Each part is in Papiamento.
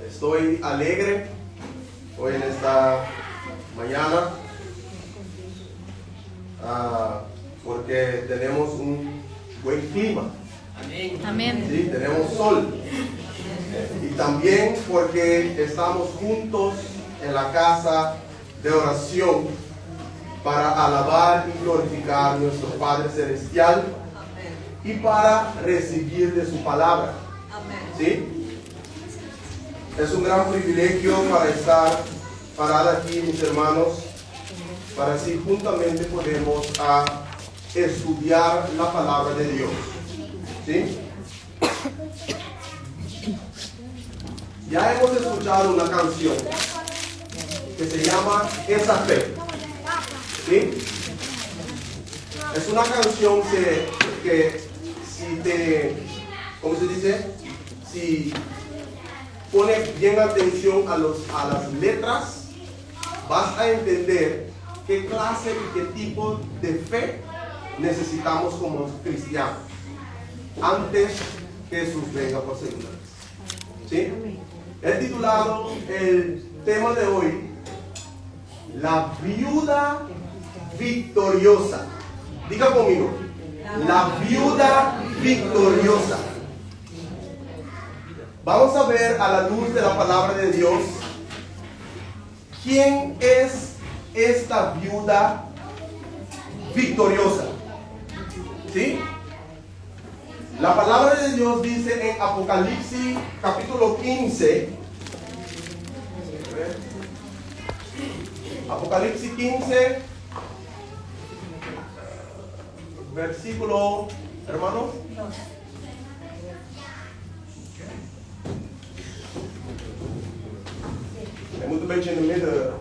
Estoy alegre hoy en esta mañana ah, porque tenemos un buen clima. Amén. Sí, tenemos sol. Y también porque estamos juntos en la casa de oración para alabar y glorificar a nuestro Padre Celestial y para recibir de su palabra. ¿Sí? Es un gran privilegio para estar parada aquí, mis hermanos, para así juntamente podemos a estudiar la palabra de Dios. ¿Sí? Ya hemos escuchado una canción que se llama Esa Fe. ¿Sí? Es una canción que, que si te, ¿cómo se dice? Si pones bien atención a, los, a las letras, vas a entender qué clase y qué tipo de fe necesitamos como cristianos antes que Jesús venga por segunda vez. ¿Sí? He titulado el tema de hoy, La viuda victoriosa. Diga conmigo, la viuda victoriosa. Vamos a ver a la luz de la palabra de Dios quién es esta viuda victoriosa. ¿Sí? La palabra de Dios dice en Apocalipsis capítulo 15. Apocalipsis 15, versículo, hermanos. Hij moet een beetje in de midden.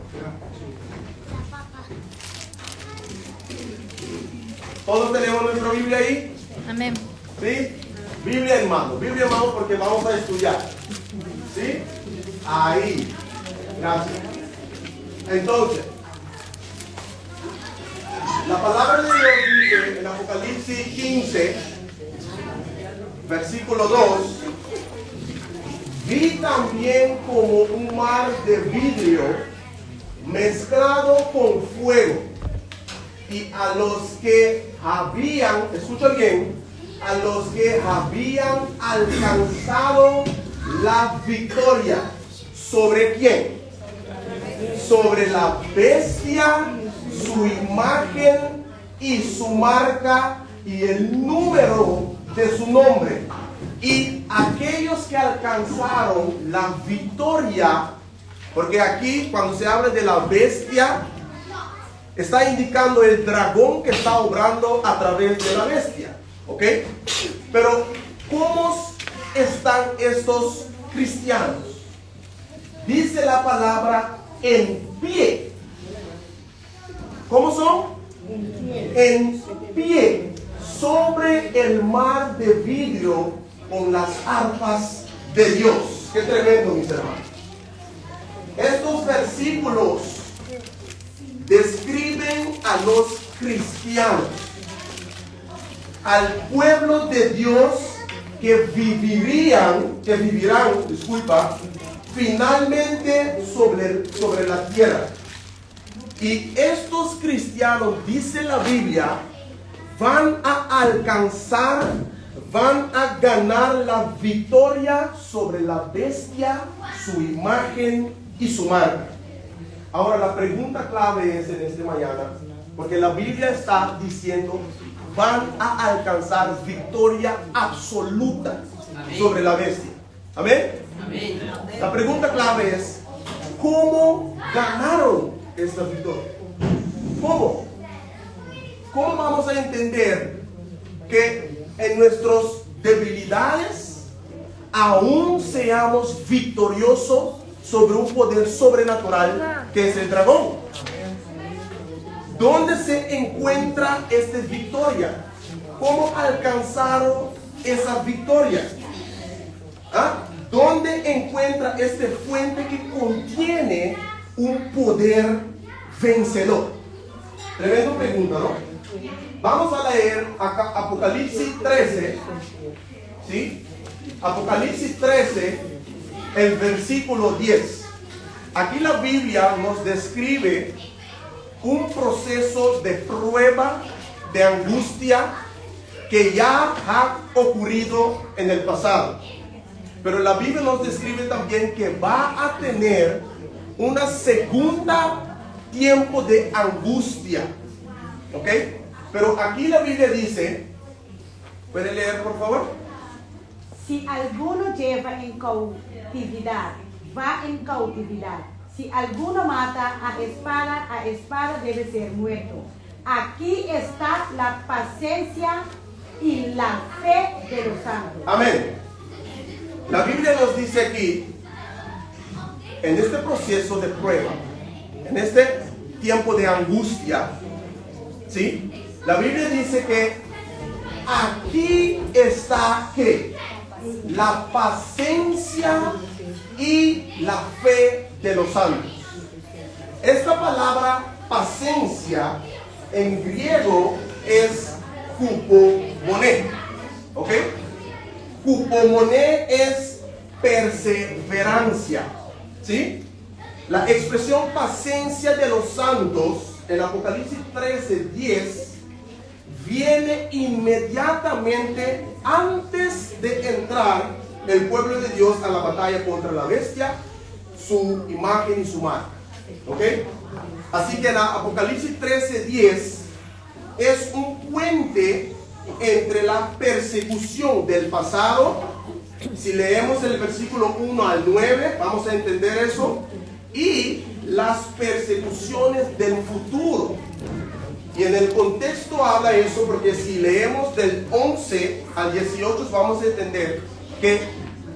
Todos tenemos nuestra Biblia ahí. Amén. ¿Sí? Biblia en mano, Biblia en mano porque vamos a estudiar. ¿Sí? Ahí. Gracias. Entonces, la palabra de Dios dice en Apocalipsis 15, versículo 2, vi también como un mar de vidrio mezclado con fuego y a los que habían, escucha bien, a los que habían alcanzado la victoria. ¿Sobre quién? Sobre la bestia, su imagen y su marca y el número de su nombre. Y aquellos que alcanzaron la victoria, porque aquí cuando se habla de la bestia, está indicando el dragón que está obrando a través de la bestia. ¿Ok? Pero, ¿cómo están estos cristianos? Dice la palabra en pie. ¿Cómo son? En pie. Sobre el mar de vidrio con las arpas de Dios. Qué tremendo, mis hermanos. Estos versículos describen a los cristianos, al pueblo de Dios que vivirían, que vivirán, disculpa, finalmente sobre, sobre la tierra. Y estos cristianos, dice la Biblia, van a alcanzar, van a ganar la victoria sobre la bestia, su imagen y su marca. Ahora la pregunta clave es en este mañana, porque la Biblia está diciendo, van a alcanzar victoria absoluta sobre la bestia. Amén. Amén. La pregunta clave es, ¿cómo ganaron esta victoria? ¿Cómo? ¿Cómo vamos a entender que en nuestras debilidades aún seamos victoriosos sobre un poder sobrenatural que es el dragón? ¿Dónde se encuentra esta victoria? ¿Cómo alcanzaron esa victoria? ¿Ah? ¿Dónde encuentra esta fuente que contiene un poder vencedor? Tremenda pregunta, ¿no? Vamos a leer acá Apocalipsis 13, ¿sí? Apocalipsis 13, El versículo 10. Aquí la Biblia nos describe un proceso de prueba, de angustia, que ya ha ocurrido en el pasado. Pero la Biblia nos describe también que va a tener una segunda tiempo de angustia. ¿Ok? Pero aquí la Biblia dice, ¿puede leer, por favor? Si alguno lleva en cautividad, va en cautividad. Si alguno mata a espada debe ser muerto. Aquí está la paciencia y la fe de los santos. Amén. La Biblia nos dice aquí, en este proceso de prueba, en este tiempo de angustia, ¿sí? La Biblia dice que aquí está, ¿qué? La paciencia y la fe de los santos. Esta palabra paciencia en griego es hupomone. ¿Ok? Hupomone es perseverancia. ¿Sí? La expresión paciencia de los santos en Apocalipsis 13, 10 viene inmediatamente antes de entrar el pueblo de Dios a la batalla contra la bestia, su imagen y su marca. ¿Ok? Así que la Apocalipsis 13, 10 es un puente entre la persecución del pasado. Si leemos el versículo 1 al 9, vamos a entender eso. Y las persecuciones del futuro. Y en el contexto habla eso porque si leemos del 11 al 18 vamos a entender que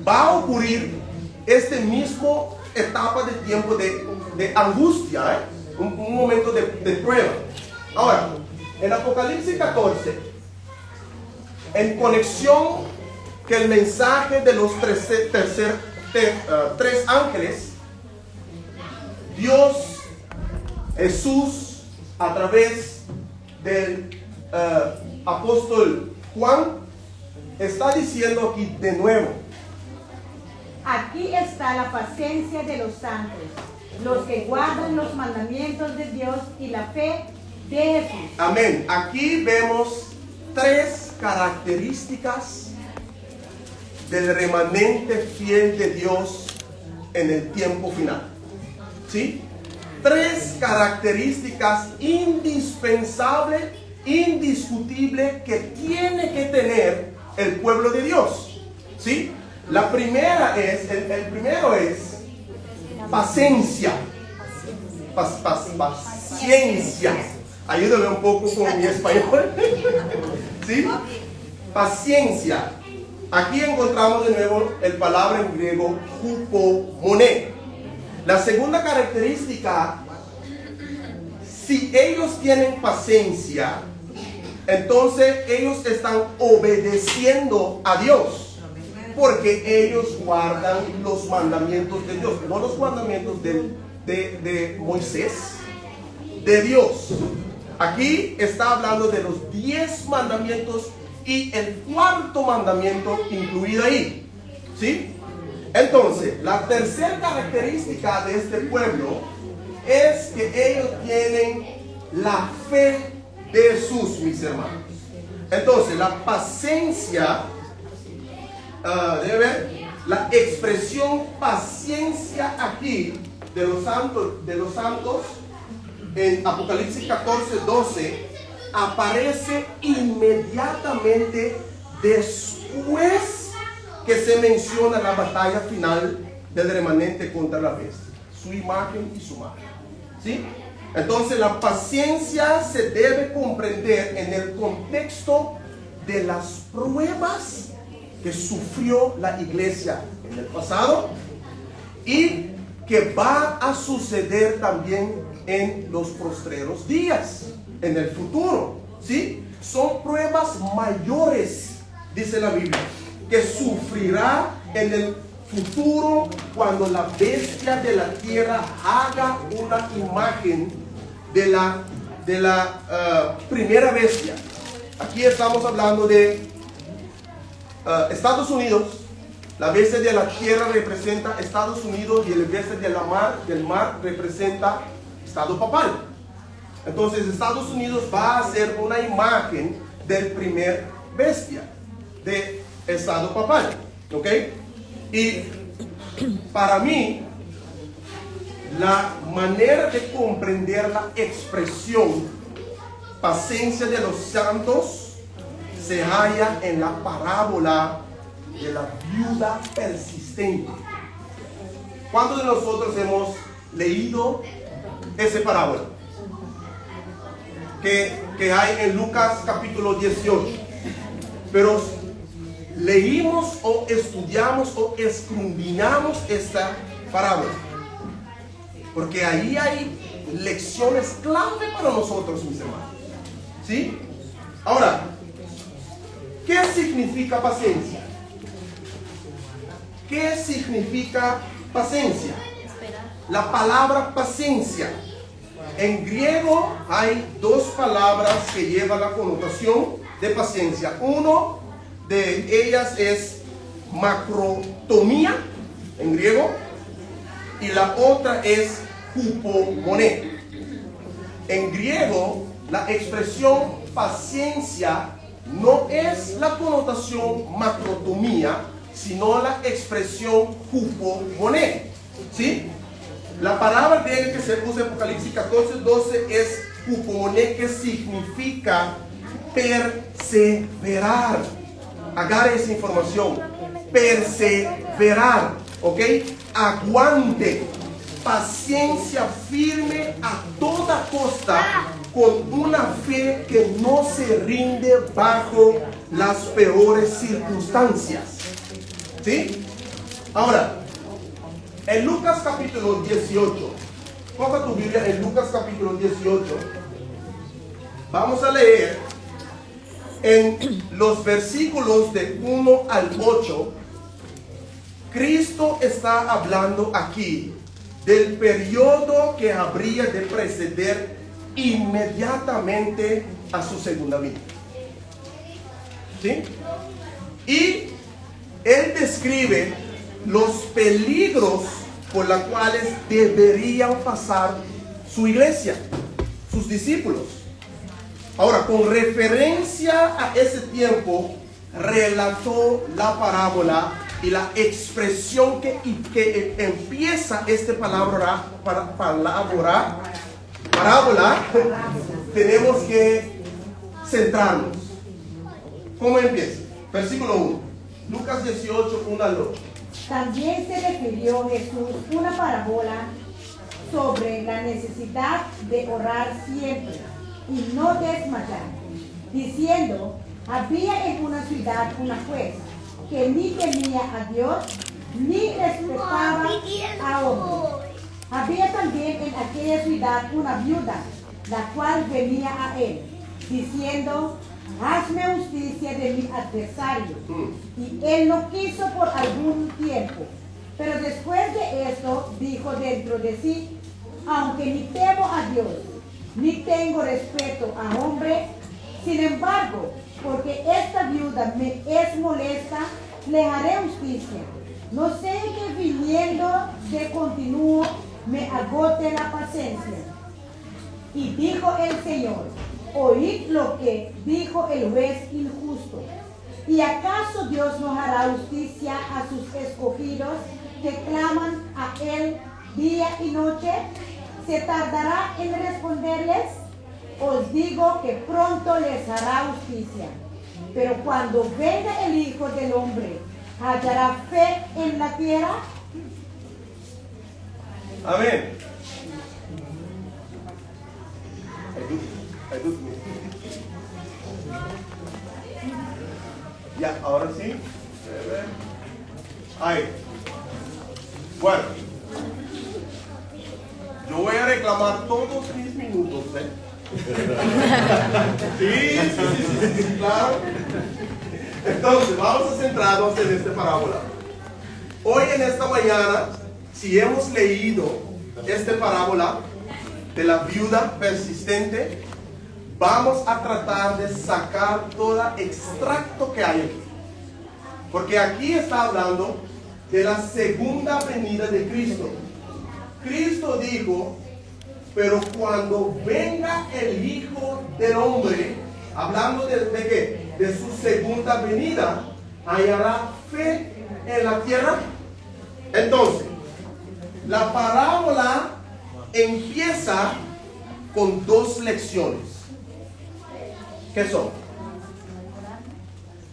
va a ocurrir este mismo etapa de tiempo de angustia, ¿eh? Un momento de prueba. Ahora, en Apocalipsis 14, en conexión que el mensaje de los tres ángeles, Dios, Jesús, a través del apóstol Juan, está diciendo aquí de nuevo. Aquí está la paciencia de los santos, los que guardan los mandamientos de Dios y la fe de Jesús. Amén. Aquí vemos tres características del remanente fiel de Dios en el tiempo final. ¿Sí? Tres características indispensables, indiscutibles que tiene que tener el pueblo de Dios. ¿Sí? La primera es, el primero es paciencia. Paciencia. Ayúdame un poco con mi español. ¿Sí? Paciencia. Aquí encontramos de nuevo el palabra en griego hupomone. La segunda característica, si ellos tienen paciencia, entonces ellos están obedeciendo a Dios, porque ellos guardan los mandamientos de Dios, no los mandamientos de Moisés, de Dios. Aquí está hablando de los 10 mandamientos y el cuarto mandamiento incluido ahí, ¿sí? Entonces, la tercera característica de este pueblo es que ellos tienen la fe de Jesús, mis hermanos. Entonces, la paciencia, debe ver, la expresión paciencia aquí de los santos en Apocalipsis 14, 12, aparece inmediatamente después que se menciona la batalla final del remanente contra la bestia, su imagen y su marca. ¿Sí? Entonces la paciencia se debe comprender en el contexto de las pruebas que sufrió la iglesia en el pasado y que va a suceder también en los postreros días, en el futuro. ¿Sí? Son pruebas mayores, dice la Biblia, que sufrirá en el futuro cuando la bestia de la tierra haga una imagen de la primera bestia. Aquí estamos hablando de Estados Unidos, La bestia de la tierra representa Estados Unidos y el bestia de la mar, del mar representa Estado papal. Entonces Estados Unidos va a ser una imagen del primer bestia de Estado papal. ¿Ok? Y para mí, la manera de comprender la expresión paciencia de los santos se halla en la parábola de la viuda persistente. ¿Cuántos de nosotros hemos leído esa parábola? Que, que hay en Lucas capítulo 18. Pero leímos o estudiamos o escudriñamos esta parábola. Porque ahí hay lecciones clave para nosotros, mis hermanos. ¿Sí? Ahora, ¿qué significa paciencia? ¿Qué significa paciencia? La palabra paciencia. En griego hay dos palabras que llevan la connotación de paciencia. Uno de ellas es macrotomía en griego y la otra es hupomone. En griego, la expresión paciencia no es la connotación macrotomía, sino la expresión hupomone. ¿Sí? La palabra griega que se usa en Apocalipsis 14, 12 es hupomone, que significa perseverar. Agarre esa información. Perseverar. ¿Ok? Aguante. Paciencia firme a toda costa con una fe que no se rinde bajo las peores circunstancias. ¿Sí? Ahora, en Lucas capítulo 18, coja tu Biblia en Lucas capítulo 18, vamos a leer en los versículos de 1 al 8, Cristo está hablando aquí del periodo que habría de preceder inmediatamente a su segunda venida. ¿Sí? Y él describe los peligros por los cuales deberían pasar su iglesia, sus discípulos. Ahora, con referencia a ese tiempo, relató la parábola y la expresión que, que empieza esta palabra, para, palabra, parábola, tenemos que centrarnos. ¿Cómo empieza? Versículo 1. Lucas 18, 1 al 8. También se refirió Jesús una parábola sobre la necesidad de orar siempre y no desmayar, diciendo, había en una ciudad una juez que ni temía a Dios ni respetaba a hombre. Había también en aquella ciudad una viuda, la cual venía a él, diciendo, hazme justicia de mi adversario. Y él no quiso por algún tiempo. Pero después de esto dijo dentro de sí, aunque ni temo a Dios, ni tengo respeto a hombre, sin embargo, porque esta viuda me es molesta, le haré justicia. No sea que viniendo de continuo me agote la paciencia. Y dijo el Señor, oíd lo que dijo el juez injusto. ¿Y acaso Dios no hará justicia a sus escogidos que claman a Él día y noche? ¿Se tardará en responderles? Os digo que pronto les hará justicia. Pero cuando venga el Hijo del Hombre, ¿hallará fe en la tierra? Amén. Ayúdame. Ya, ahora sí. Ahí. Bueno. Yo voy a reclamar todos mis minutos, ¿eh? Sí, claro. Entonces, vamos a centrarnos en esta parábola. Hoy en esta mañana, si hemos leído esta parábola de la viuda persistente, vamos a tratar de sacar todo extracto que hay aquí. Porque aquí está hablando de la segunda venida de Cristo. Cristo dijo, pero cuando venga el Hijo del Hombre, hablando de, de qué? De su segunda venida, hallará fe en la tierra. Entonces, la parábola empieza con dos lecciones. ¿Qué son?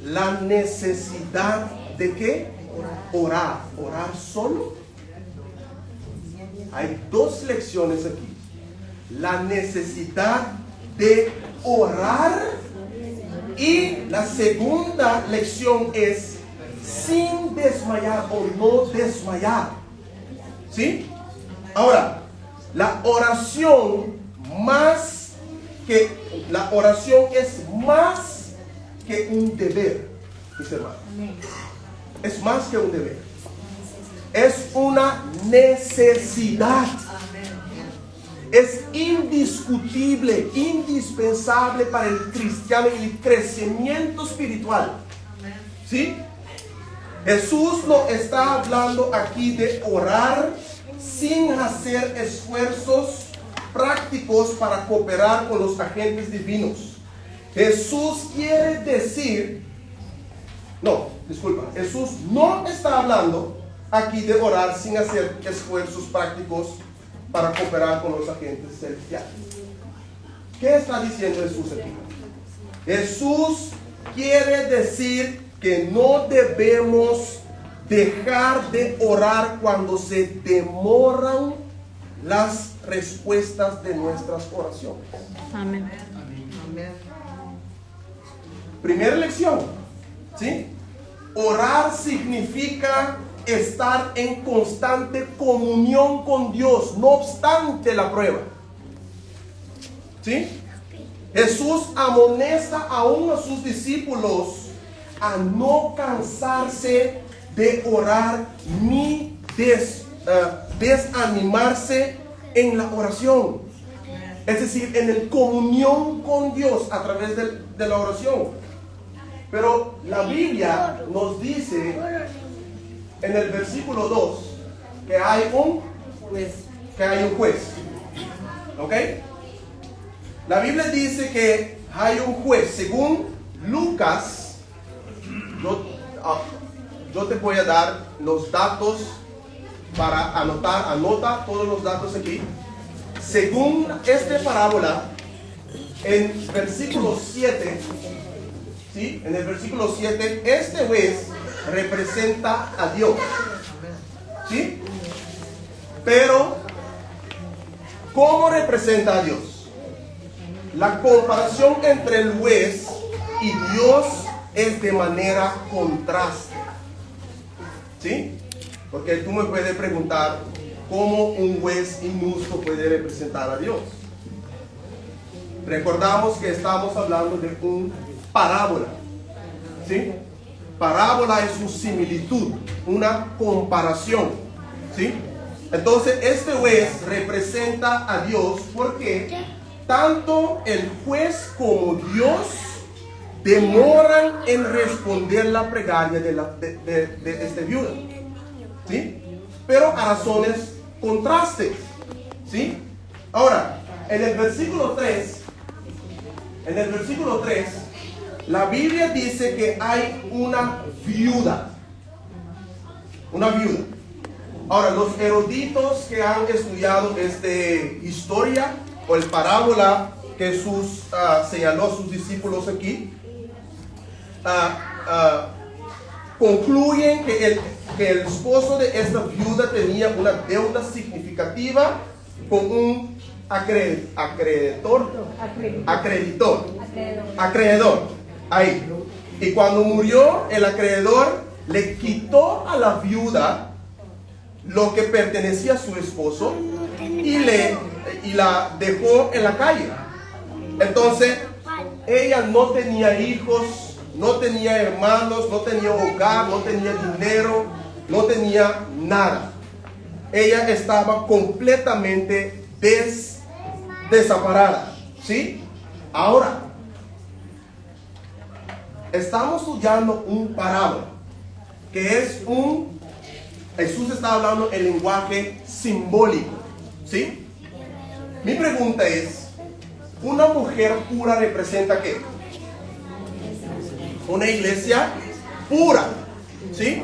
La necesidad de qué? Orar. Orar solo. Hay dos lecciones aquí. La necesidad de orar y la segunda lección es sin desmayar o no desmayar. ¿Sí? Ahora, la oración más que la oración es más que un deber, mis hermanos. Es más que un deber. Es una necesidad. Es indiscutible, indispensable para el cristiano y el crecimiento espiritual. ¿Sí? Jesús no está hablando aquí de orar sin hacer esfuerzos prácticos para cooperar con los agentes divinos. Jesús quiere decir, no, disculpa, Jesús no está hablando aquí de orar sin hacer esfuerzos prácticos para cooperar con los agentes celestiales. ¿Qué está diciendo Jesús aquí? Jesús quiere decir que no debemos dejar de orar cuando se demoran las respuestas de nuestras oraciones. Amén. Primera lección, ¿sí? Orar significa estar en constante comunión con Dios, no obstante la prueba. ¿Sí? Jesús amonesta aún a sus discípulos a no cansarse de orar ni desanimarse en la oración. Es decir, en el comunión con Dios a través de la oración. Pero la Biblia nos dice en el versículo 2 que hay un juez. Que hay un juez. ¿Ok? La Biblia dice que hay un juez. Según Lucas, yo te voy a dar los datos para anotar. Anota todos los datos aquí. Según esta parábola, en versículo 7, ¿sí? En el versículo 7, este juez representa a Dios. ¿Sí? Pero, ¿cómo representa a Dios? La comparación entre el juez y Dios es de manera contraste. ¿Sí? Porque tú me puedes preguntar cómo un juez injusto puede representar a Dios. Recordamos que estamos hablando de un parábola. ¿Sí? Parábola es una similitud, una comparación. ¿Sí? Entonces, este juez representa a Dios porque tanto el juez como Dios demoran en responder la plegaria de esta viuda. ¿Sí? Pero a razones contrastes. ¿Sí? Ahora, en el versículo 3, en el versículo 3, la Biblia dice que hay una viuda. Una viuda. Ahora, los eruditos que han estudiado esta historia o el parábola que Jesús señaló a sus discípulos aquí, concluyen que el esposo de esta viuda tenía una deuda significativa con un acreedor, acreditor, acreedor. Ahí. Y cuando murió, el acreedor le quitó a la viuda lo que pertenecía a su esposo y la dejó en la calle. Entonces, ella no tenía hijos, no tenía hermanos, no tenía hogar, no tenía dinero, no tenía nada. Ella estaba completamente desamparada. ¿Sí? Ahora, estamos estudiando un parábola, que es un Jesús está hablando en lenguaje simbólico. ¿Sí? Mi pregunta es, ¿una mujer pura representa qué? Una iglesia pura. ¿Sí?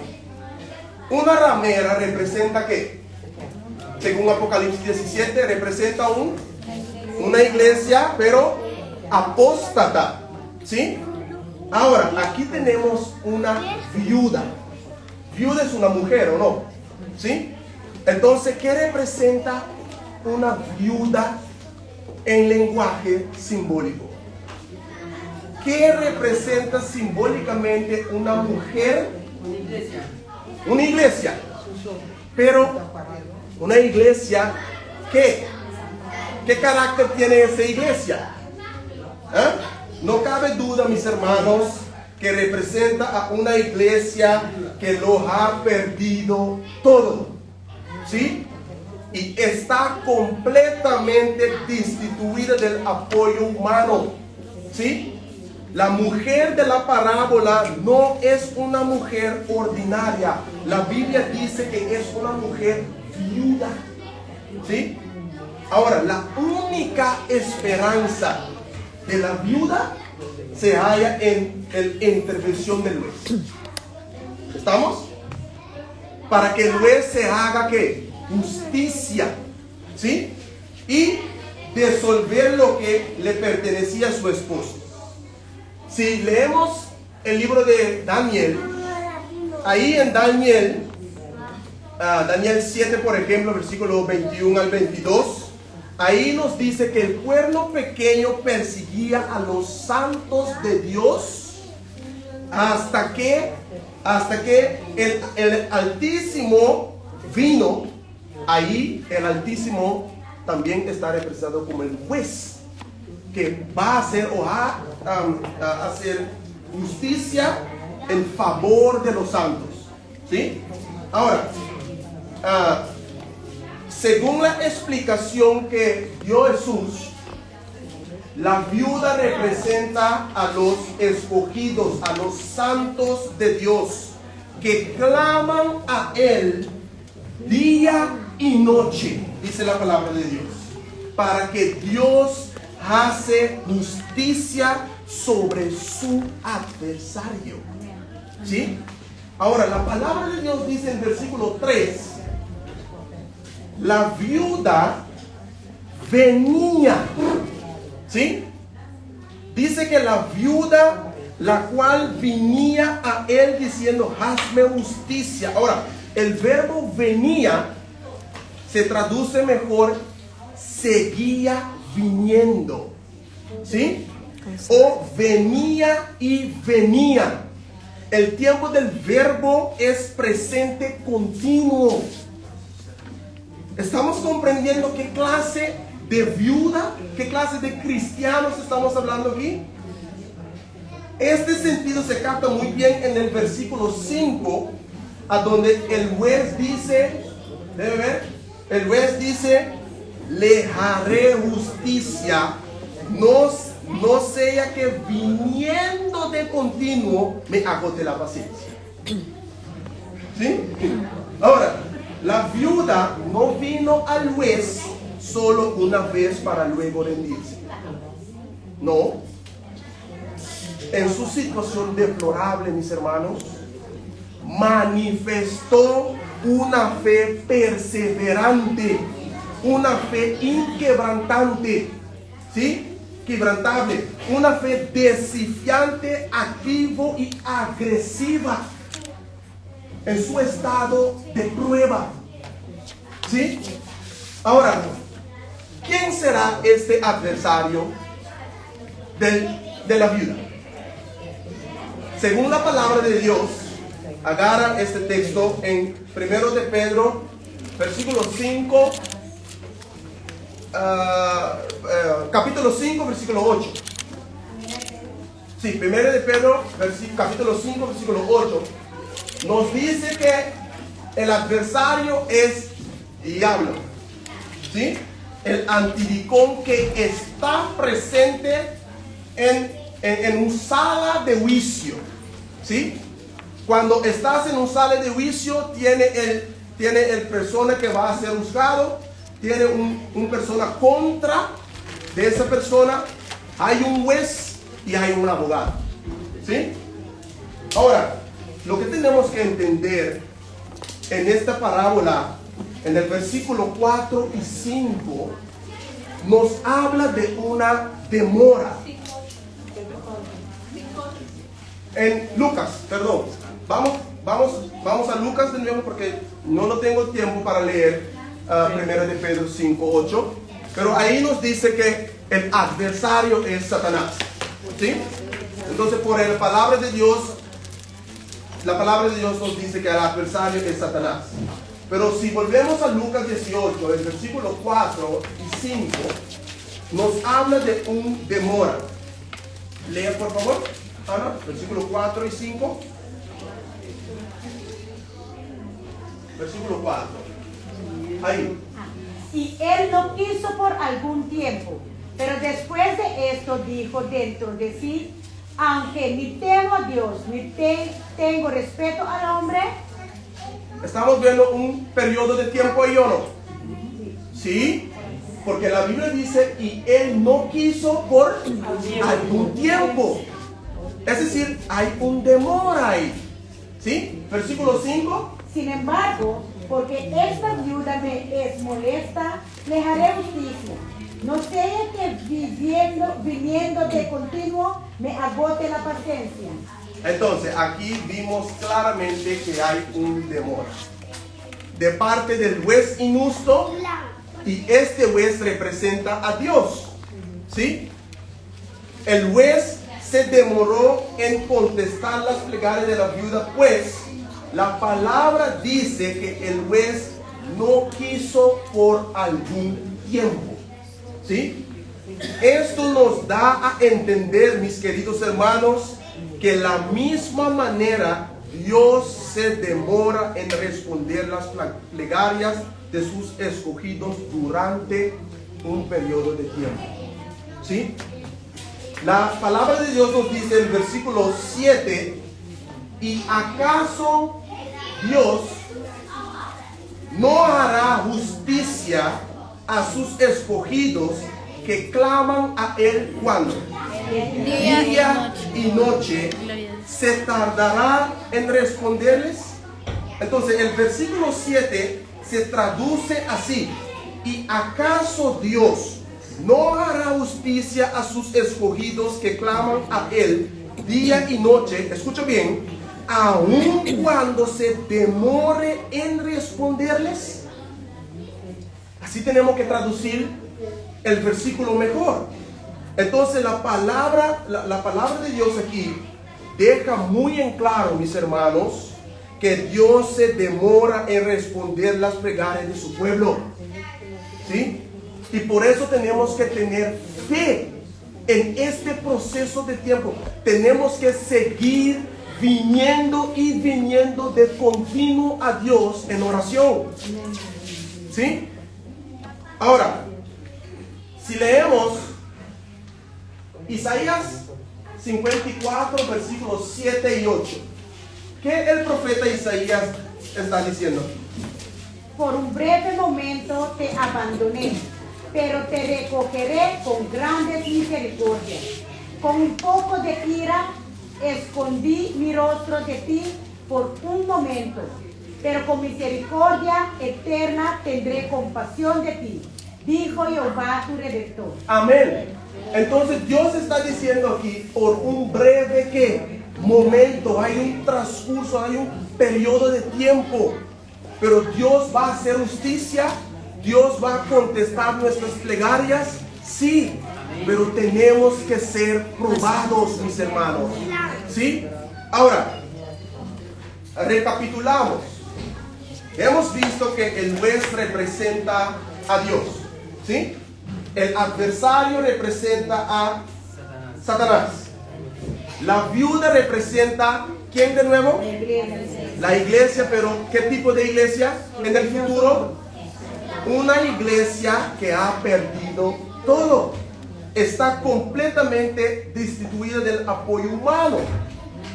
Una ramera representa qué? Según Apocalipsis 17, representa una iglesia, pero apóstata. ¿Sí? Ahora, aquí tenemos una viuda. Viuda es una mujer, ¿o no? ¿Sí? Entonces, ¿qué representa una viuda en lenguaje simbólico? ¿Qué representa simbólicamente una mujer? Una iglesia. Una iglesia. Pero una iglesia, ¿qué? ¿Qué carácter tiene esa iglesia? ¿Eh? No cabe duda, mis hermanos, que representa a una iglesia que lo ha perdido todo. ¿Sí? Y está completamente destituida del apoyo humano. ¿Sí? La mujer de la parábola no es una mujer ordinaria. La Biblia dice que es una mujer viuda. ¿Sí? Ahora, la única esperanza de la viuda se halla en la intervención del juez. ¿Estamos? Para que el juez se haga ¿qué? Justicia. ¿Sí? Y desolver lo que le pertenecía a su esposo. Si leemos el libro de Daniel, ahí en Daniel, Daniel 7, por ejemplo, versículo 21 al 22, ahí nos dice que el cuerno pequeño perseguía a los santos de Dios hasta que el Altísimo vino. Ahí el Altísimo también está representado como el juez que va a hacer o a hacer justicia en favor de los santos. ¿Sí? Ahora, según la explicación que dio Jesús, la viuda representa a los escogidos, a los santos de Dios, que claman a Él día y noche, dice la palabra de Dios, para que Dios hace justicia sobre su adversario. ¿Sí? Ahora, la palabra de Dios dice en versículo 3, la viuda venía. ¿Sí? Dice que la viuda, la cual venía a él diciendo: "Hazme justicia". Ahora, el verbo venía se traduce mejor seguía viniendo. ¿Sí? O venía y venía. El tiempo del verbo es presente continuo. ¿Estamos comprendiendo qué clase de viuda, qué clase de cristianos estamos hablando aquí? Este sentido se capta muy bien en el versículo 5, a donde el juez dice, debe ver, el juez dice: "Le haré justicia, no, no sea que viniendo de continuo me agote la paciencia". ¿Sí? Ahora, la viuda no vino al juez solo una vez para luego rendirse. No. En su situación deplorable, mis hermanos, manifestó una fe perseverante, una fe inquebrantante, ¿sí? Quebrantable, una fe desafiante, activo y agresiva en su estado de prueba. ¿Sí? Ahora, ¿quién será este adversario de la viuda? Según la palabra de Dios, agarra este texto en 1 de Pedro, versículo 5, capítulo 5, versículo 8. Sí, 1 de Pedro, capítulo 5, versículo 8, nos dice que el adversario es diablo. ¿Sí? El antilicón que está presente en un sala de juicio. ¿Sí? Cuando estás en un sala de juicio, tiene el Tiene el persona que va a ser juzgado, tiene un persona contra de esa persona, hay un juez y hay un abogado. ¿Sí? Ahora, lo que tenemos que entender en esta parábola, en el versículo 4 y 5, nos habla de una demora. En Lucas, perdón. Vamos, vamos, vamos a Lucas de nuevo porque no lo tengo tiempo para leer primero de Pedro 5, 8. Pero ahí nos dice que el adversario es Satanás. ¿Sí? Entonces, por la palabra de Dios, la palabra de Dios nos dice que el adversario es Satanás. Pero si volvemos a Lucas 18, el versículo 4 y 5, nos habla de un demora. Lea por favor, Ana, versículo 4 y 5. Versículo 4. Ahí. Y él no quiso por algún tiempo, pero después de esto dijo dentro de sí, aunque ni temo a Dios, ni tengo respeto al hombre. Estamos viendo un periodo de tiempo ahí o no. Sí, porque la Biblia dice, y él no quiso por algún tiempo. Es decir, hay un demora ahí. ¿Sí? Versículo 5. Sin embargo, porque esta viuda me es molesta, le haré justicia. No sea que viniendo de continuo me agote la paciencia. Entonces, aquí vimos claramente que hay un demora. De parte del juez injusto, y este juez representa a Dios. ¿Sí? El juez se demoró en contestar las plegarias de la viuda, pues la palabra dice que el juez no quiso por algún tiempo. ¿Sí? Esto nos da a entender, mis queridos hermanos, que la misma manera Dios se demora en responder las plegarias de sus escogidos durante un periodo de tiempo. ¿Sí? La palabra de Dios nos dice en el versículo 7, ¿y acaso Dios no hará justicia a sus escogidos que claman a Él cuando? Día y noche. ¿Se tardará en responderles? Entonces el versículo 7 se traduce así: ¿y acaso Dios no hará justicia a sus escogidos que claman a Él día y noche? Escucha bien, aun cuando se demore en responderles. Así tenemos que traducir el versículo mejor. Entonces la palabra de Dios aquí deja muy en claro, mis hermanos, que Dios se demora en responder las plegarias de su pueblo. ¿Sí? Y por eso tenemos que tener fe en este proceso de tiempo. Tenemos que seguir viniendo y viniendo de continuo a Dios en oración. ¿Sí? Ahora, si leemos Isaías 54, versículos 7 y 8, ¿qué el profeta Isaías está diciendo? Por un breve momento te abandoné, pero te recogeré con grandes misericordias. Con un poco de ira escondí mi rostro de ti por un momento, pero con misericordia eterna tendré compasión de ti, dijo Jehová tu Redentor. Amén. Entonces Dios está diciendo aquí, por un breve ¿qué? Momento, hay un transcurso, hay un periodo de tiempo, pero Dios va a hacer justicia, Dios va a contestar nuestras plegarias, sí, pero tenemos que ser probados, mis hermanos. ¿Sí? Ahora, recapitulamos. Hemos visto que el juez representa a Dios, ¿sí? El adversario representa a Satanás. La viuda representa, ¿quién de nuevo? La iglesia. La iglesia, pero ¿qué tipo de iglesia en el futuro? Una iglesia que ha perdido todo. Está completamente destituida del apoyo humano.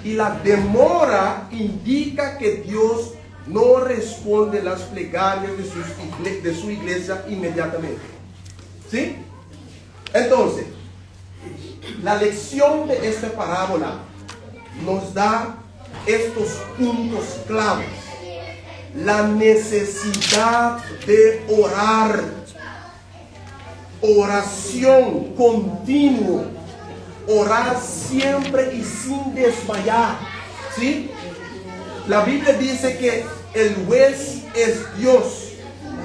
Y la demora indica que Dios no responde las plegarias de, sus de su iglesia inmediatamente. ¿Sí? Entonces, la lección de esta parábola nos da estos puntos claves. La necesidad de orar. Oración continuo. Orar siempre y sin desmayar. ¿Sí? La Biblia dice que el juez es Dios.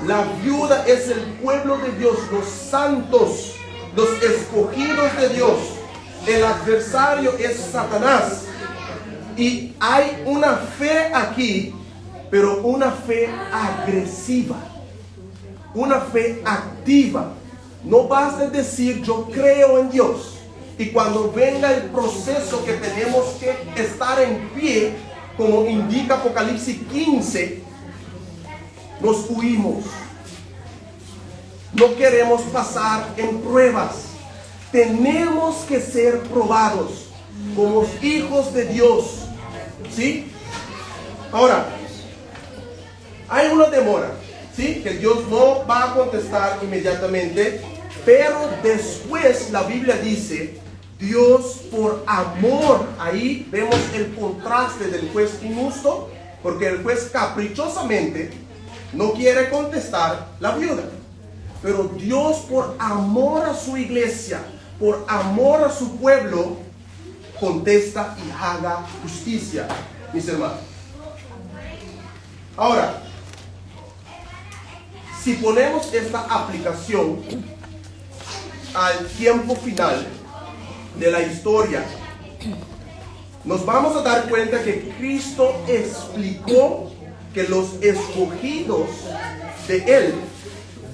La viuda es el pueblo de Dios, los santos, los escogidos de Dios. El adversario es Satanás. Y hay una fe aquí, pero una fe agresiva, una fe activa. No basta decir yo creo en Dios. Y cuando venga el proceso que tenemos que estar en pie, como indica Apocalipsis 15, nos huimos. No queremos pasar en pruebas. Tenemos que ser probados como hijos de Dios. ¿Sí? Ahora, hay una demora, ¿sí? Que Dios no va a contestar inmediatamente, pero después la Biblia dice, Dios por amor, ahí vemos el contraste del juez injusto, porque el juez caprichosamente no quiere contestar la viuda. Pero Dios por amor a su iglesia, por amor a su pueblo, contesta y haga justicia, mis hermanos. Ahora, si ponemos esta aplicación al tiempo final de la historia, nos vamos a dar cuenta que Cristo explicó que los escogidos de Él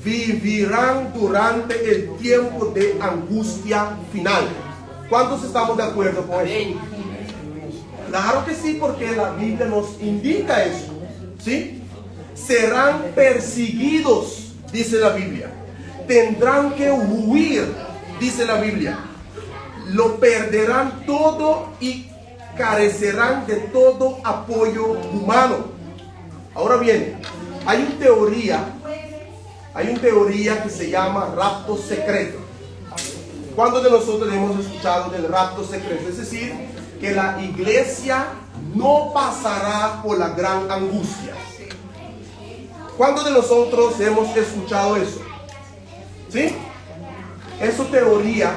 vivirán durante el tiempo de angustia final. ¿Cuántos estamos de acuerdo con eso? Claro que sí, porque la Biblia nos indica eso. ¿Sí? Serán perseguidos, dice la Biblia. Tendrán que huir, dice la Biblia. Lo perderán todo y carecerán de todo apoyo humano. Ahora bien, hay una teoría que se llama rapto secreto. ¿Cuántos de nosotros hemos escuchado del rapto secreto? Es decir, que la iglesia no pasará por la gran angustia. ¿Cuántos de nosotros hemos escuchado eso? ¿Sí? Esa teoría,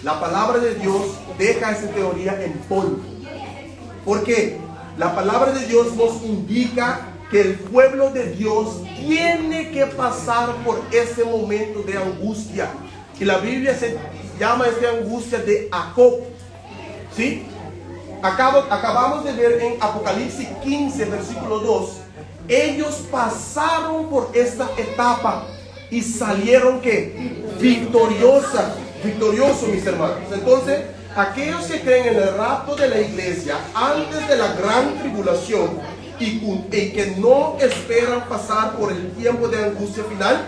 la palabra de Dios deja esa teoría en polvo. Porque la palabra de Dios nos indica que el pueblo de Dios tiene que pasar por ese momento de angustia. Y la Biblia se llama esta angustia de Jacob. ¿Sí? Acabamos de ver en Apocalipsis 15, versículo 2. Ellos pasaron por esta etapa y salieron que victoriosa, victorioso, mis hermanos. Entonces, aquellos que creen en el rapto de la iglesia antes de la gran tribulación y que no esperan pasar por el tiempo de angustia final,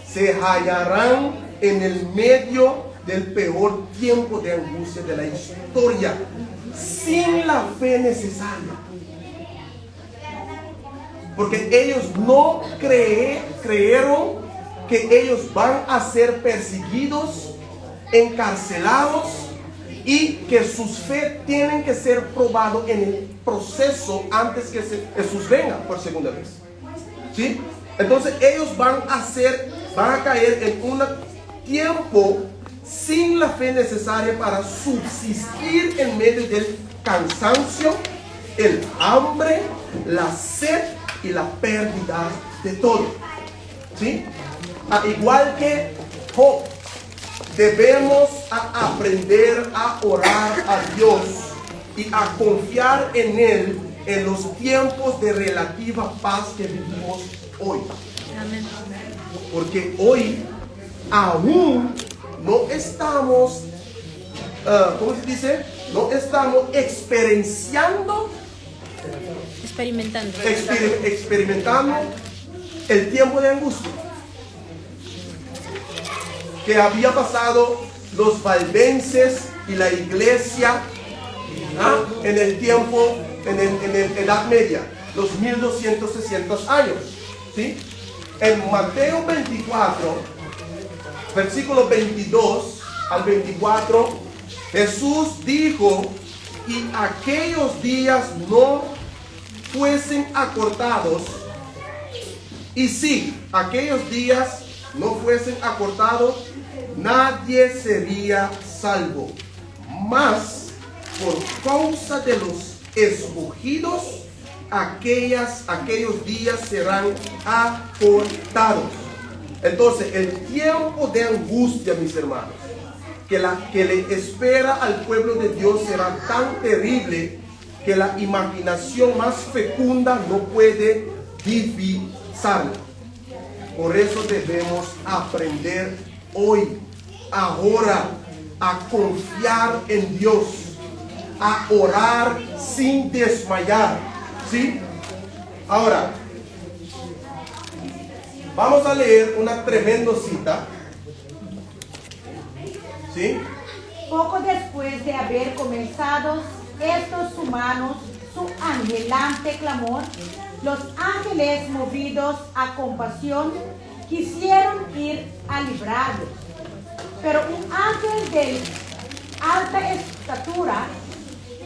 se hallarán en el medio del peor tiempo de angustia de la historia, sin la fe necesaria. Porque ellos no creyeron que ellos van a ser perseguidos, encarcelados y que sus fe tienen que ser probado en el proceso antes que Jesús venga por segunda vez. ¿Sí? Entonces ellos van a caer en un tiempo sin la fe necesaria para subsistir en medio del cansancio, el hambre, la sed y la pérdida de todo. ¿Sí? Igual que Job, debemos a aprender a orar a Dios y a confiar en Él en los tiempos de relativa paz que vivimos hoy. Amén. Porque hoy aún no estamos, ¿cómo se dice? No estamos experienciando, Experimentando. Experimentando el tiempo de angustia que había pasado los valdenses y la iglesia, ¿ah?, en el tiempo, en el Edad Media. los 1260 años. ¿Sí? En Mateo 24, versículo 22 al 24, Jesús dijo, y aquellos días no fuesen acortados, y si aquellos días no fuesen acortados, nadie sería salvo. Mas, por causa de los escogidos, aquellos días serán acortados. Entonces, el tiempo de angustia, mis hermanos, que le espera al pueblo de Dios será tan terrible que la imaginación más fecunda no puede divisarla. Por eso debemos aprender hoy, ahora, a confiar en Dios, a orar sin desmayar. ¿Sí? Ahora, vamos a leer una tremenda cita. ¿Sí? Poco después de haber comenzado estos humanos su anhelante clamor, los ángeles movidos a compasión quisieron ir a librarlos. Pero un ángel de alta estatura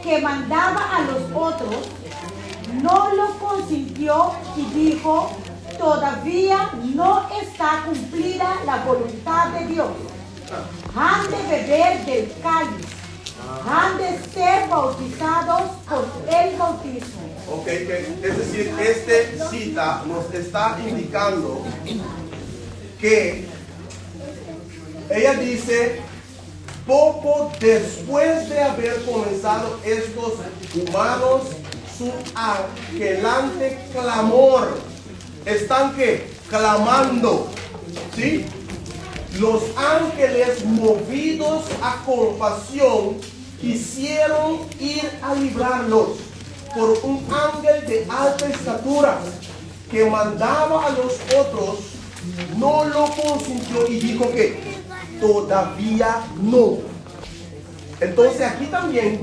que mandaba a los otros no lo consintió y dijo: todavía no está cumplida la voluntad de Dios. Han de beber del cáliz, han de ser bautizados con el bautismo. Ok, es decir, esta cita nos está indicando que ella dice, poco después de haber comenzado estos humanos su anhelante clamor, están que clamando, ¿sí? Los ángeles movidos a compasión quisieron ir a librarlos por un ángel de alta estatura que mandaba a los otros, no lo consintió y dijo que todavía no. Entonces aquí también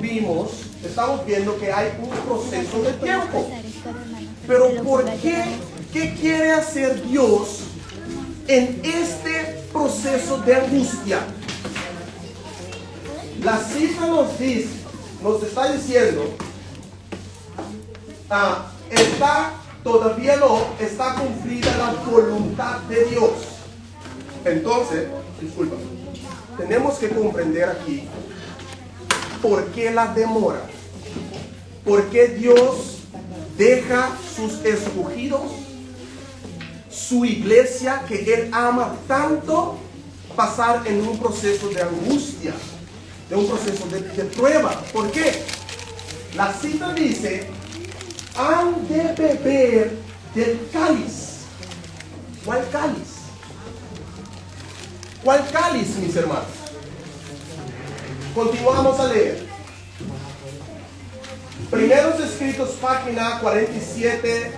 estamos viendo que hay un proceso de tiempo. Pero ¿por qué? ¿Qué quiere hacer Dios en este proceso de angustia? La cita nos está diciendo, todavía no está cumplida la voluntad de Dios. Entonces, disculpa, tenemos que comprender aquí por qué la demora, por qué Dios deja sus escogidos, su iglesia que Él ama tanto, pasar en un proceso de angustia, de un proceso de prueba. ¿Por qué? La cita dice, han de beber del cáliz. ¿Cuál cáliz? ¿Cuál cáliz, mis hermanos? Continuamos a leer. Primeros Escritos, página 47,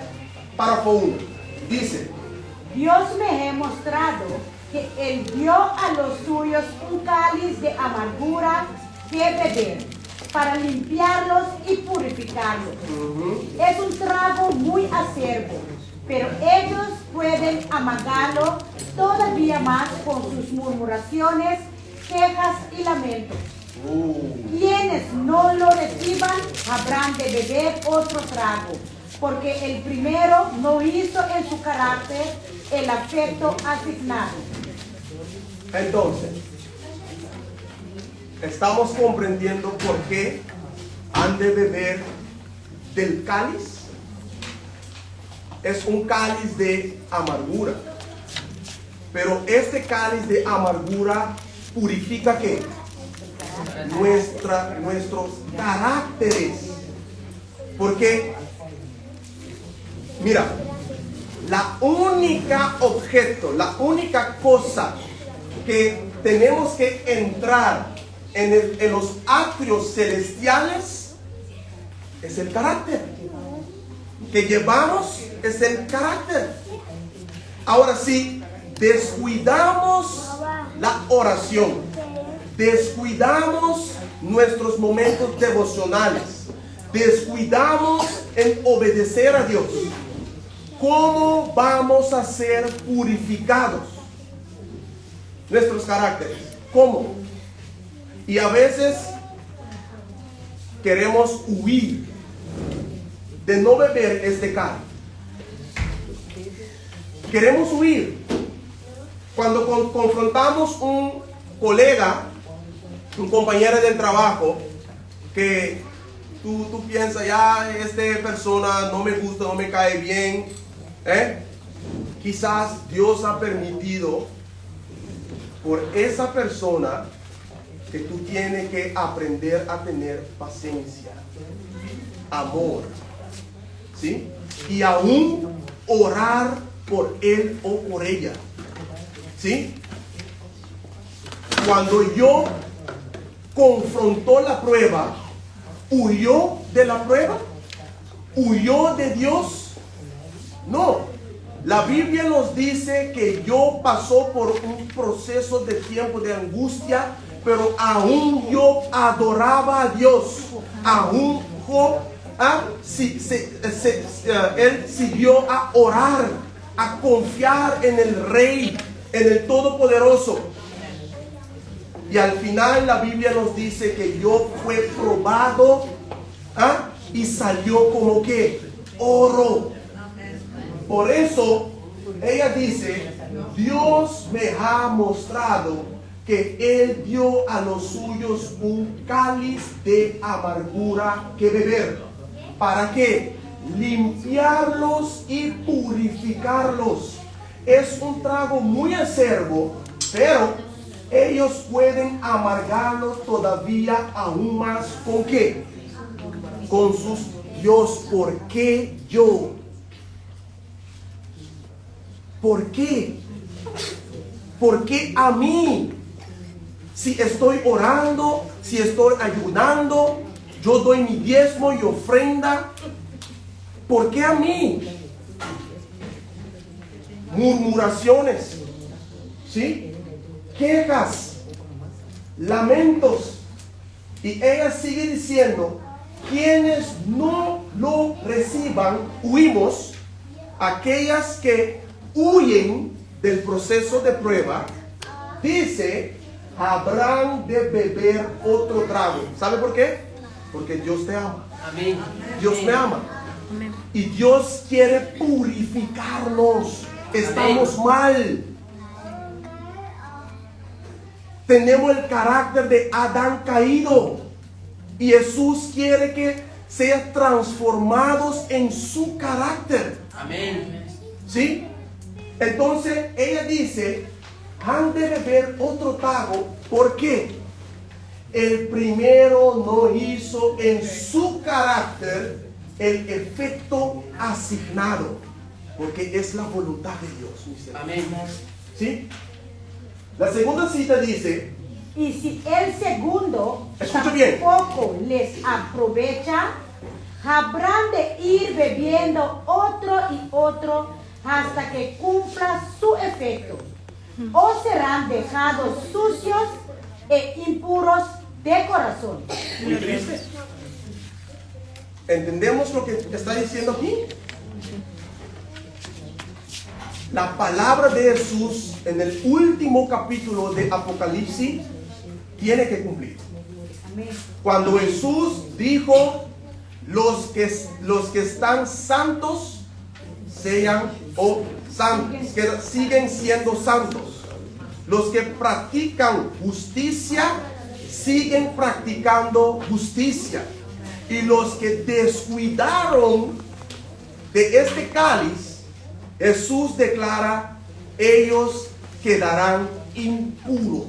párrafo 1. Dice: Dios me ha mostrado que Él dio a los suyos un cáliz de amargura que beber, para limpiarlos y purificarlos. Es un trago muy acerbo, pero ellos pueden amagarlo todavía más con sus murmuraciones, quejas y lamentos. Quienes no lo reciban habrán de beber otro trago, porque el primero no hizo en su carácter el afecto asignado. Entonces, estamos comprendiendo por qué han de beber del cáliz. Es un cáliz de amargura. Pero este cáliz de amargura purifica ¿qué? Nuestros caracteres. Porque, mira, la única objeto, la única cosa que tenemos que entrar en los atrios celestiales es el carácter. Que llevamos es el carácter. Ahora sí, descuidamos la oración, descuidamos nuestros momentos devocionales, descuidamos en obedecer a Dios. ¿Cómo vamos a ser purificados? Nuestros caracteres. ¿Cómo? Y a veces queremos huir de no beber este cáliz. Queremos huir. Cuando confrontamos un colega, un compañero del trabajo, que tú piensas, ya, esta persona no me gusta, no me cae bien, ¿eh? Quizás Dios ha permitido por esa persona que tú tienes que aprender a tener paciencia, amor, ¿sí? Y aún orar por él o por ella, ¿sí? Cuando yo confrontó la prueba, ¿huyó de la prueba? ¿Huyó de Dios? No. La Biblia nos dice que yo pasó por un proceso de tiempo de angustia, pero aún yo adoraba a Dios. Aún Job, sí, él siguió a orar, a confiar en el Rey, en el Todopoderoso. Y al final la Biblia nos dice que Job fue probado, y salió como que oro. Por eso ella dice, Dios me ha mostrado que Él dio a los suyos un cáliz de amargura que beber. ¿Para qué? Limpiarlos y purificarlos. Es un trago muy acerbo, pero ellos pueden amargarlo todavía aún más. ¿Con qué? Con sus Dios. ¿Por qué yo? ¿Por qué? ¿Por qué a mí? Si estoy orando, si estoy ayunando, yo doy mi diezmo y ofrenda. ¿Por qué a mí? Murmuraciones, ¿sí? Quejas, lamentos. Y ella sigue diciendo, quienes no lo reciban, huimos. Aquellas que huyen del proceso de prueba, dice, habrán de beber otro trago. ¿Sabe por qué? Porque Dios te ama. Amén. Dios me ama. Amén. Y Dios quiere purificarnos. Estamos mal. Tenemos el carácter de Adán caído. Y Jesús quiere que sean transformados en su carácter. Amén. ¿Sí? Entonces ella dice, han de beber otro trago. ¿Por qué? El primero no hizo en su carácter el efecto asignado, porque es la voluntad de Dios, mis hermanos. Amén. ¿Sí? La segunda cita dice, Y si el segundo Escucha bien. tampoco les aprovecha, habrán de ir bebiendo otro y otro hasta que cumpla su efecto, o serán dejados sucios e impuros de corazón. Muy triste. ¿Entendemos lo que está diciendo aquí? La palabra de Jesús en el último capítulo de Apocalipsis tiene que cumplir. Amén. Cuando Jesús dijo, los que están santos sean o santos, que siguen siendo santos. Los que practican justicia, siguen practicando justicia. Y los que descuidaron de este cáliz, Jesús declara, ellos quedarán impuros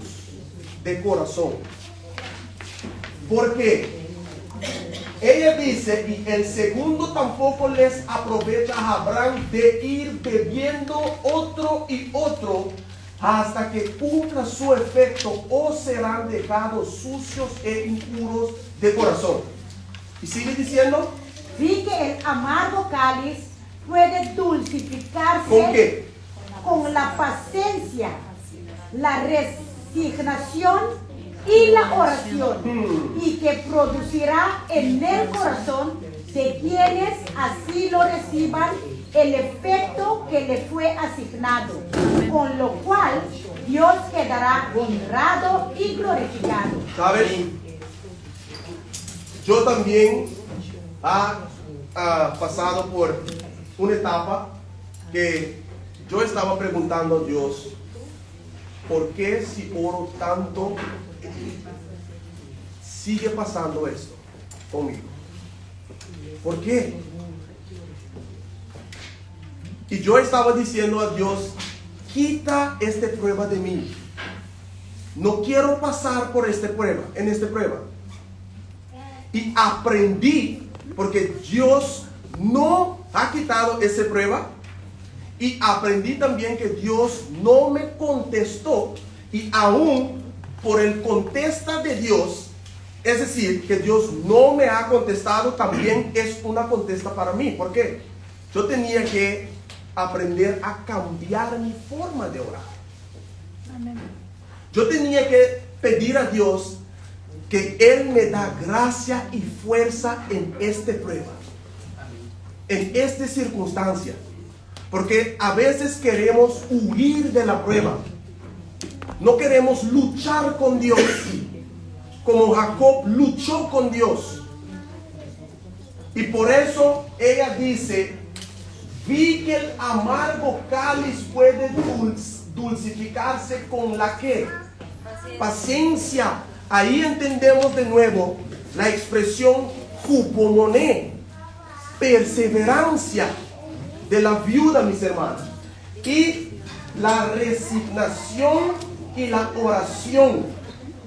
de corazón. Porque ella dice, y el segundo tampoco les aprovecha, habrán de ir bebiendo otro y otro hasta que cumpla su efecto, o serán dejados sucios e impuros de corazón. Y sigue diciendo, Vi que el amargo cáliz puede dulcificarse. ¿Con qué? Con la paciencia, la resignación y la oración, y que producirá en el corazón de quienes así lo reciban el efecto que le fue asignado, con lo cual Dios quedará honrado y glorificado. ¿Sabes? Yo también ha, ha pasado por una etapa que yo estaba preguntando a Dios, ¿por qué si oro tanto sigue pasando esto conmigo? ¿Por qué? Y yo estaba diciendo a Dios, quita esta prueba de mí. No quiero pasar por esta prueba, en esta prueba. Y aprendí, porque Dios no ha quitado esa prueba. Y aprendí también que Dios no me contestó. Y aún por el contesta de Dios, es decir, que Dios no me ha contestado, también es una contesta para mí. ¿Por qué? Yo tenía que aprender a cambiar mi forma de orar. Amén. Yo tenía que pedir a Dios que Él me da gracia y fuerza en esta prueba, en esta circunstancia. Porque a veces queremos huir de la prueba. No queremos luchar con Dios, como Jacob luchó con Dios. Y por eso ella dice, vi que el amargo cáliz puede dulcificarse con la que paciencia. Ahí entendemos de nuevo la expresión hupomoné, perseverancia de la viuda, mis hermanos. Y la resignación y la oración,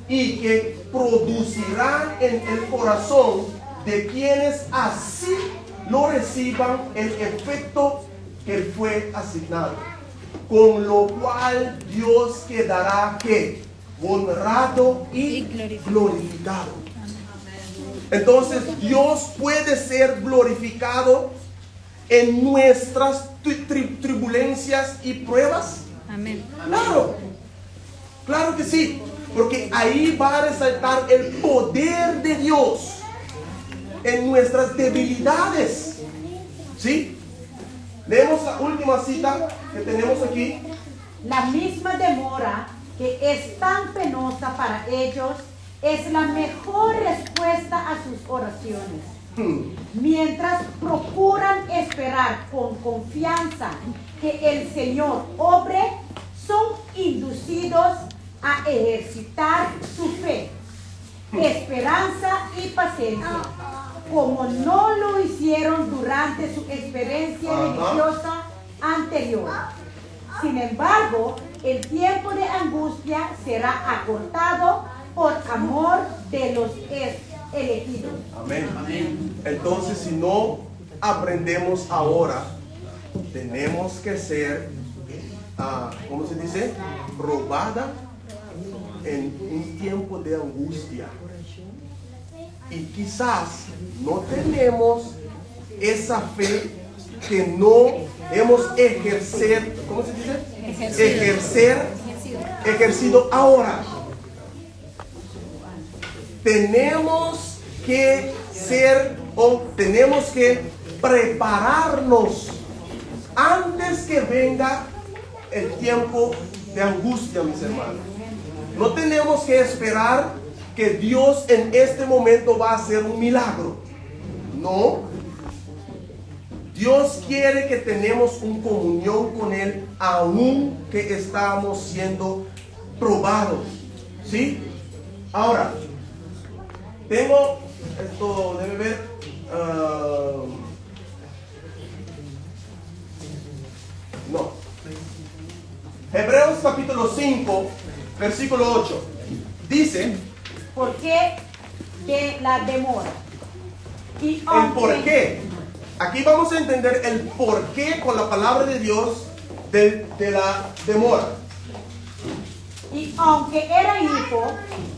y que producirá en el corazón de quienes así lo reciban el efecto que fue asignado. Con lo cual Dios quedará que honrado y Y glorificado. glorificado. Entonces Dios puede ser glorificado en nuestras turbulencias y pruebas. Amén. Claro, claro que sí, porque ahí va a resaltar el poder de Dios en nuestras debilidades. ¿Sí? Leemos la última cita que tenemos aquí. La misma demora que es tan penosa para ellos es la mejor respuesta a sus oraciones. Mientras procuran esperar con confianza que el Señor obre, son inducidos a ejercitar su fe, esperanza y paciencia, como no lo hicieron durante su experiencia religiosa anterior. Sin embargo, el tiempo de angustia será acortado por amor de los elegidos. Amén. Entonces, si no aprendemos ahora, tenemos que ser, ¿cómo se dice? Robada en un tiempo de angustia. Y quizás no tenemos esa fe que no hemos ejercer, ¿cómo se dice? Ejercido. Ejercer, ejercido ahora. Tenemos que ser o tenemos que prepararnos antes que venga el tiempo de angustia, mis hermanos. No tenemos que esperar que Dios en este momento va a hacer un milagro. No. Dios quiere que tengamos una comunión con Él aun que estamos siendo probados. ¿Sí? Ahora, tengo, esto debe ver, no. Hebreos capítulo 5, versículo 8. Dice, ¿Por qué de la demora? Y el aunque- por qué. Aquí vamos a entender el por qué con la palabra de Dios de la demora. Y aunque era hijo,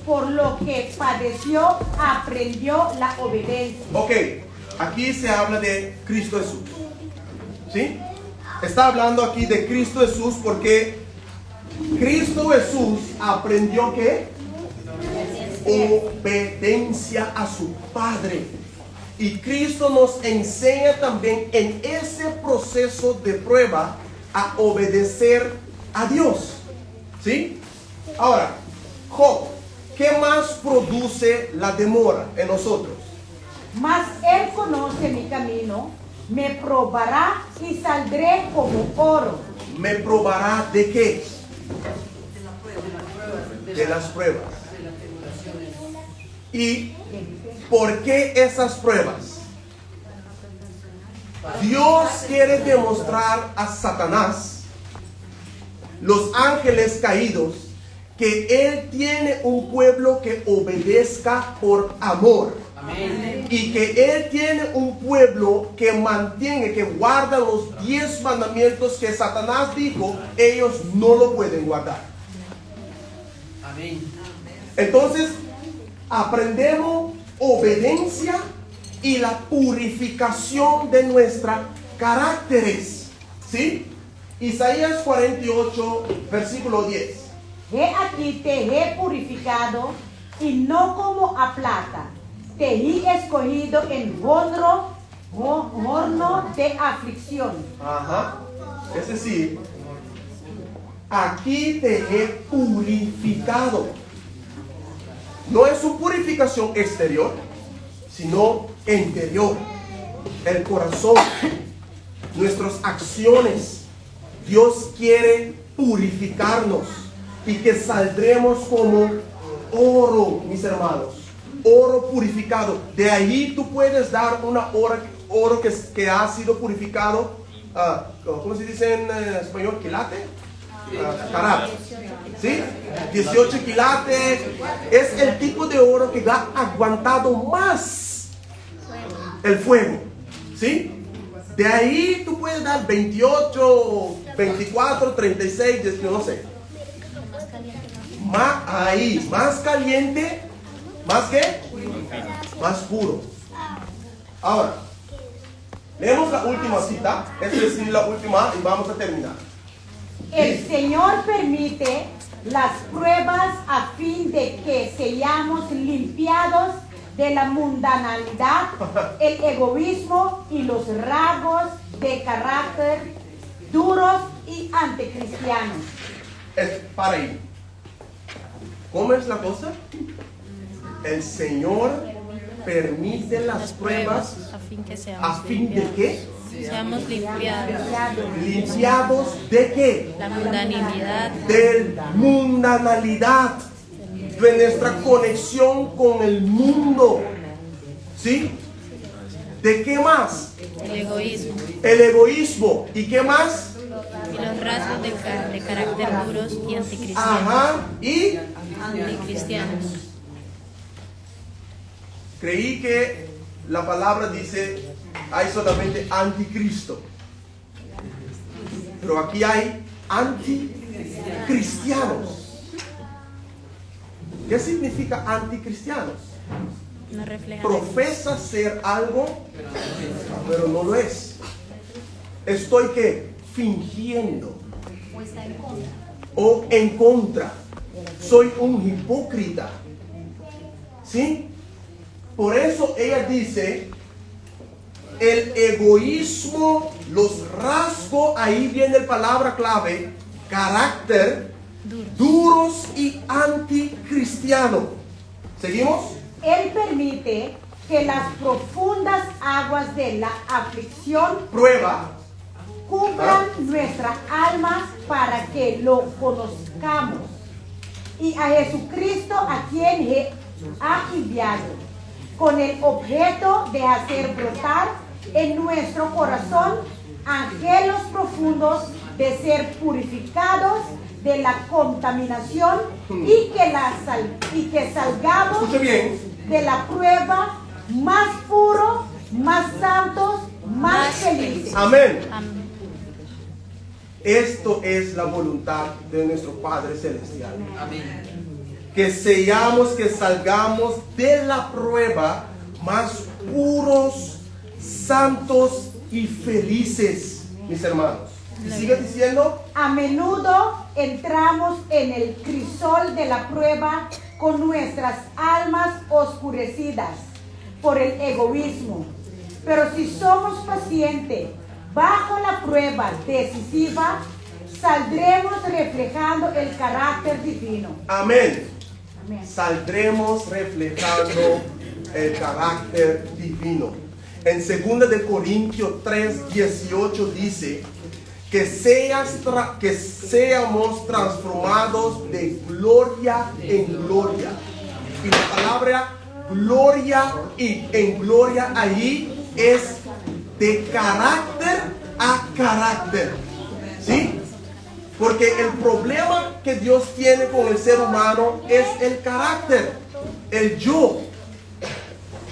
por lo que padeció, aprendió la obediencia. Ok, aquí se habla de Cristo Jesús. ¿Sí? Está hablando aquí de Cristo Jesús porque Cristo Jesús aprendió ¿qué? Obediencia a su Padre. Y Cristo nos enseña también en ese proceso de prueba a obedecer a Dios. ¿Sí? Ahora, Job, ¿qué más produce la demora en nosotros? Mas Él conoce mi camino, me probará y saldré como oro. ¿Me probará de qué? De las pruebas. ¿Y por qué esas pruebas? Dios quiere demostrar a Satanás, los ángeles caídos, que Él tiene un pueblo que obedezca por amor. Y que Él tiene un pueblo que mantiene, que guarda los 10 mandamientos que Satanás dijo, ellos no lo pueden guardar. Amén. Entonces, aprendemos obediencia y la purificación de nuestros caracteres. ¿Sí? Isaías 48, versículo 10. He aquí te he purificado y no como a plata. Te he escogido en horno de aflicción. Ajá. Es decir, aquí te he purificado. No es una purificación exterior, sino interior. El corazón, nuestras acciones. Dios quiere purificarnos y que saldremos como oro, mis hermanos. Oro purificado. De ahí tú puedes dar una oro que ha sido purificado. ¿Cómo se dice en español? ¿Quilate? Carat. ¿Sí? 18 quilates. Es el tipo de oro que ha aguantado más el fuego. ¿Sí? De ahí tú puedes dar 28, 24, 36, no sé. Más ahí, más caliente, ¿más qué? Más puro. Ahora, leemos la última cita, es decir, la última, y vamos a terminar. El Señor permite las pruebas a fin de que seamos limpiados de la mundanalidad, el egoísmo y los rasgos de carácter duros y anticristianos. Es para ahí. ¿Cómo es la cosa? El Señor permite las pruebas a fin que seamos ¿A fin de limpiados. qué? Seamos limpiados. ¿Limpiados de qué? La mundanalidad. De mundanalidad. De nuestra conexión con el mundo. ¿Sí? ¿De qué más? El egoísmo. El egoísmo. ¿Y qué más? Y los rasgos de carácter duros y anticristianos. Ajá. ¿Y? Anticristianos. Creí que la palabra dice, hay solamente anticristo. Pero aquí hay anticristianos. ¿Qué significa anticristianos? No refleja. Profesa ser algo, pero no lo es. Estoy ¿qué? Fingiendo. O está en contra. O en contra. Soy un hipócrita. ¿Sí? Por eso ella dice, el egoísmo, los rasgos, ahí viene la palabra clave, carácter, duros y anticristiano. ¿Seguimos? Él permite que las profundas aguas de la aflicción prueba cubran nuestra alma para que lo conozcamos. Y a Jesucristo, a quien ha enviado, con el objeto de hacer brotar en nuestro corazón anhelos profundos de ser purificados de la contaminación y que salgamos Escuche bien. de la prueba más puros, más santos, más felices. Amén. Amén. Esto es la voluntad de nuestro Padre Celestial. Amén. Que seamos, que salgamos de la prueba más puros, santos y felices, mis hermanos. Y sigue diciendo, A menudo entramos en el crisol de la prueba con nuestras almas oscurecidas por el egoísmo. Pero si somos pacientes bajo la prueba decisiva, saldremos reflejando el carácter divino. Amén. Saldremos reflejando el carácter divino. En 2 de Corintios 3, 18 dice que, seas que seamos transformados de gloria en gloria. Y la palabra gloria y en gloria allí es de carácter a carácter. ¿Sí? Porque el problema que Dios tiene con el ser humano es el carácter, el yo.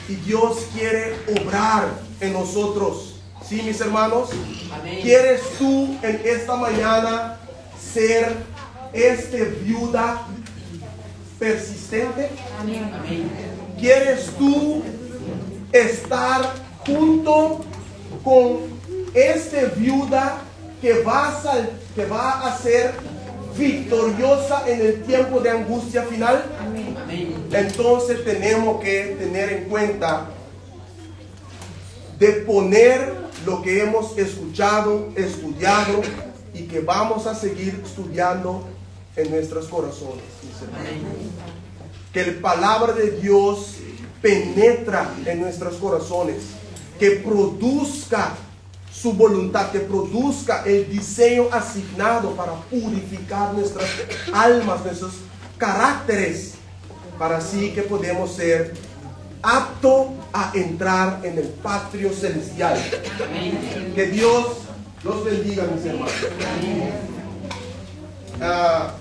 Y Dios quiere obrar en nosotros. ¿Sí, mis hermanos? Amén. ¿Quieres tú en esta mañana ser este viuda persistente? Amén. ¿Quieres tú estar junto con este viuda que va a, que va a ser victoriosa en el tiempo de angustia final? Amén. Entonces tenemos que tener en cuenta de poner lo que hemos escuchado, estudiado y que vamos a seguir estudiando en nuestros corazones. Mis hermanos. Que la palabra de Dios penetra en nuestros corazones, que produzca su voluntad, que produzca el diseño asignado para purificar nuestras almas, nuestros caracteres, para así que podemos ser apto a entrar en el patrio celestial. Que Dios los bendiga, mis hermanos. Ah,